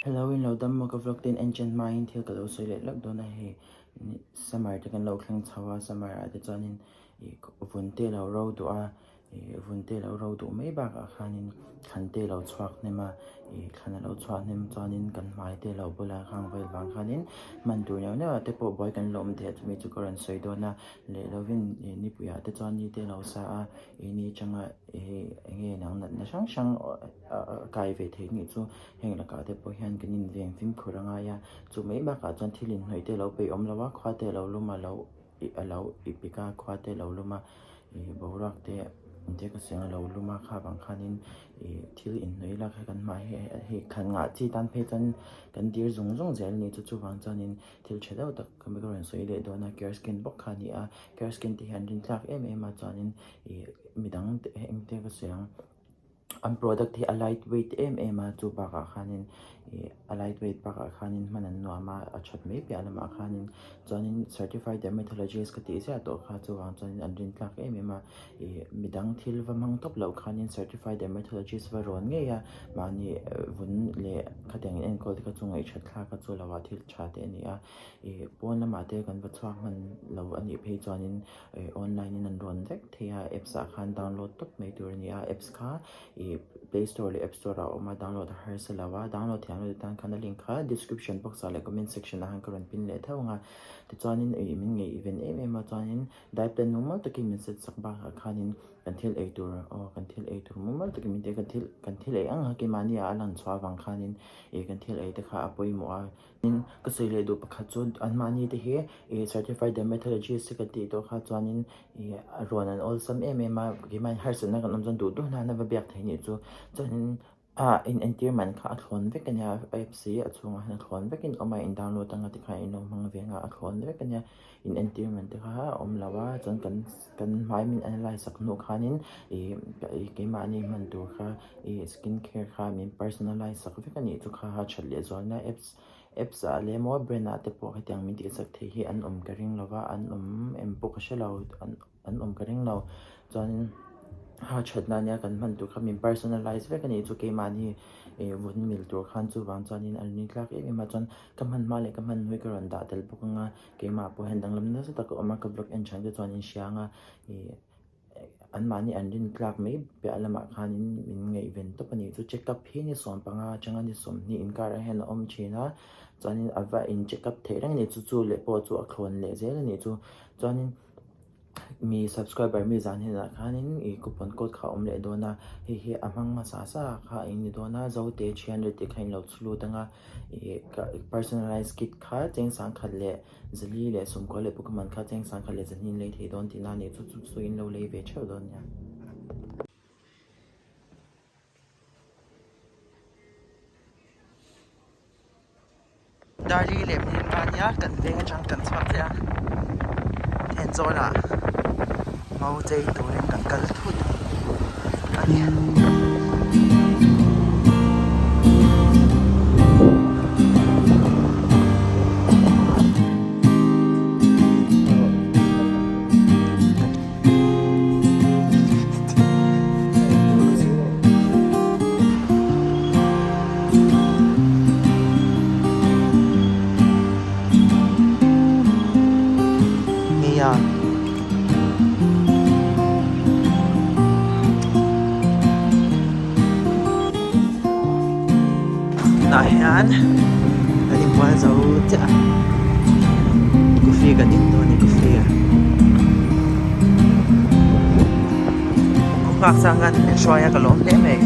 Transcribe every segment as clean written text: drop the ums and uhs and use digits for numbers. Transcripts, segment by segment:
Hello in lo dam maw ka vlog ten en chen hmain thil ka lo sawi leh lawk dawn a hei summer te kan lo thleng chho a summer ah te chuanin ih vun te a lo ro duh a ih vun te a lo ro duh mai bakah khanin thlan te a lo chhuak hnem a ih thlan a lo chhuah hnem chuanin kan hmai te a lo bul a khang vel vang khanin hman tur neuh neuh ah te pawh buai kan lo awm thei a chumi chu ka rawn sawi dawn a leh lovin ih nipui ah te chuan ni te a lo sa a ih ni atanga ih eng nge nang natna hrang hrang a kai ve theih nih chu heng lakah te pawh hian kan inveng fimkhur a ngai a chu mai bakah chuan thil inhnawih te alo peih awm lo a khua te alo lum a lo a lo ipik a khua te alo lum a ih boruak te engtia ka siam alo lum a kha vang khanin ih thil inhnawih lak hi kan hmai hi hei thlan ngah chi tan phei chuan kan dir zung zung zel a ni chu chuvang chuanin thil tha deuh tak ka rawn sawi leh dawn a care skin bawk kha a ni a care skin te hi an rintlak em em a chuanin ih midang te engtia ka sawi ang. An product hi a light weight em em a chu bakah khanin ih a light weight bakah khanin hman an nuam a a that mai piah lamah khanin chuanin certified dermatologist ka tih ziah tawh kha chuvang chuanin an rin tlak em em a ih midang thil va hmang tawp loh khanin certified dermatologist va rawn ngei a mahni vun leh khatiang in enkawl te kha chu ngaihṭhat thlak a chu loah thil ṭha te a ni a ih pawn lamah te kan va chhuak hman lo a nih phei chuanin. Ih online in an rawn vek thei a apps ah khan download tawp mai tur a ni a apps kha ih play store leh app store ah a awm a download a harsa lo a download thiam lo tan khan a link kha description box ah leh comment section ah khan ka rawn pin leh theuh ang a tichuanin ih min ngeih ven em em a chuanin diet plan mumal takin min set sak bakah khanin kan thil ei tur aw kan thil ei tur mumal takin min ti a kan thil kan thil ei ang a keimahni ah a lan chhuah avang khanin ih kan thil ei te kha a pawimawh a. Tin, ka sawi leh duh pakhat chu anmahni te hi ih certified dermatologist te kan tih tawh kha chuanin ih rawn an awlsam em em a keimahni harsatna kan awm chuan duh duh nana va biak theih nih chu chuanin ah in entir man kha a thlawn vek a nia apps hi a chhungah hian a thlawn vekin a awm a in download anga tikhan in lo hmang ve anga a thlawn vek a nia in entir man te kha a awm lo a chuan kan kan hmai min analyse sak hnuh khanin ih keimahni hman tur kha Ih skin care kha min personalize sak vek a nih chu kha that leh zualna apps apps ah leh maw brand ah te pawh hetiang min tih sak theih hi an awm ka ring lo va an awm em pawh ka hre lo an an awm ka ring lo chuanin ha that na ania kan hman tur kha min personalize vek a nih chu keimahni ih vun mil tur khan chuvang chuanin an ring tlak em em a chuan ka hman hma leh ka hman hnu hi ka rawn dah tel bawk ang a keimah pawh hian danglam nasa tak a awm a ka vlog en than te chuan in hria ang a ih. Anmahni an rin tlak mai piah lamah khanin min ngaihven tawp a nih chu check up hi ni 15 atanga ni 20 inkarah hian a awm thin a chuanin a va in check up theih reng a ni chu chu leh pawh chu a thlawn leh zel a nih chu chuanin mi subscriber mi zan hnenah khanin ih coupon code kha a awm leh dawn a hei hi a hmang hmasa sa kha a in ni dawn a zote 300 tih kha in lo chhut ang a ih personalize kit kha cheng sangkhat leh. Zali leh sawmkua leh Pokemon kha cheng sangkhat leh zahnih in lei thei dawn tihna a nih chu chu chu in lo lei ve theuh dawn nia. Darli leh hmun ka nia kan veng atang kan chhuak chiah a Thenzawl ah mau chei turin kan kal thut a ni. Nia. Tunah hian kan inbual zo chiah a coffee kan in dawn a ni coffee kawng nghak chang khan min hruai a ka lawm hle mai.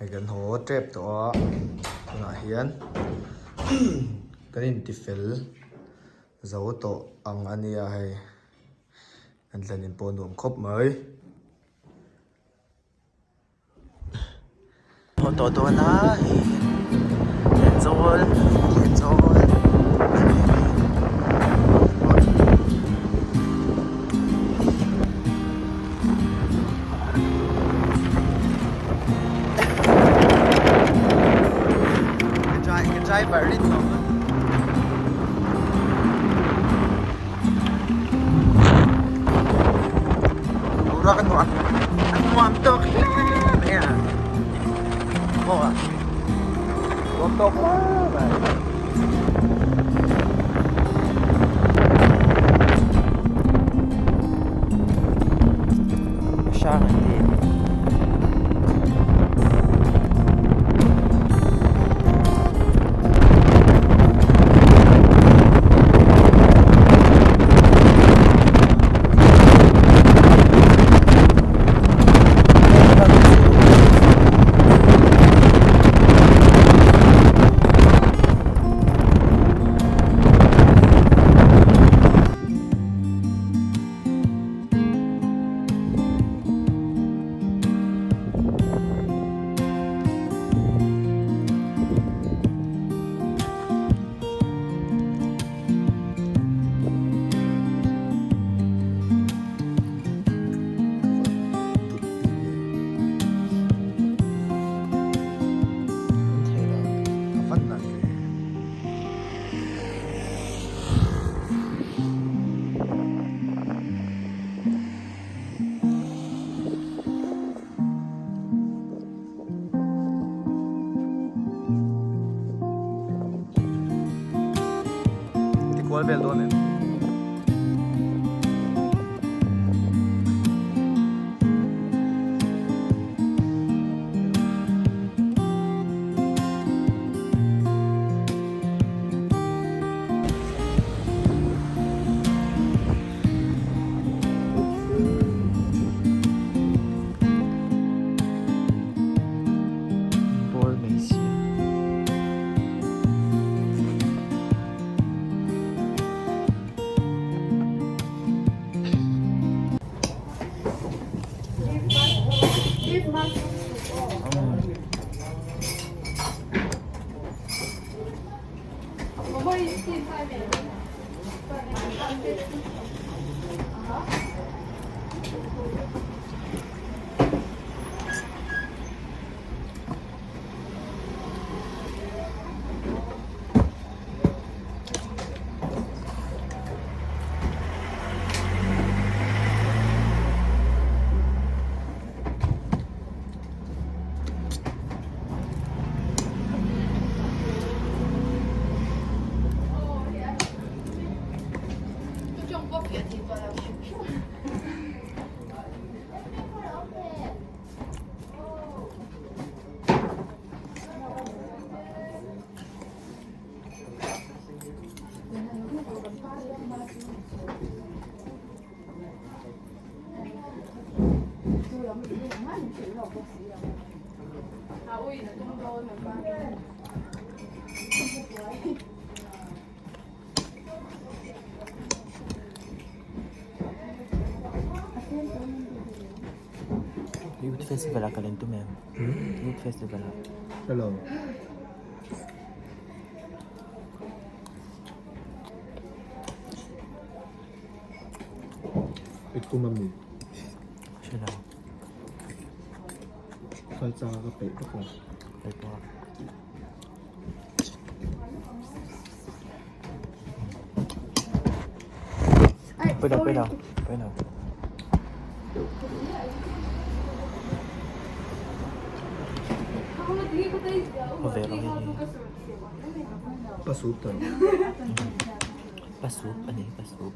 Hei kan haw tep tawh a tunah hian kan intifel zo tawh ang a nia hei kan thlen in pawh nuam khawp mai. Haw tawh dawn a hei Thenzawl Thenzawl ka driver rin lo Boruak a nuam a nuam tawk hle mai a maw a nuam tawk hle mai. Hrang an ti. kual vel dawn em? Ball mai sia. Youth Festival ah ka len tum em? Youth Festival ah. Hello. I tum ami? Hre lo. Kal changa ka peih vak lo. Peih pawh. Pui lo, pui lo, pui lo. Khawvel ang hi. Pasup ta. Pasup ani, pasup.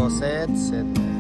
thaw set set mai.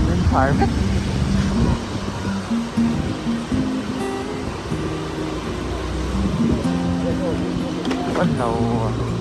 Min phar vek. An lo.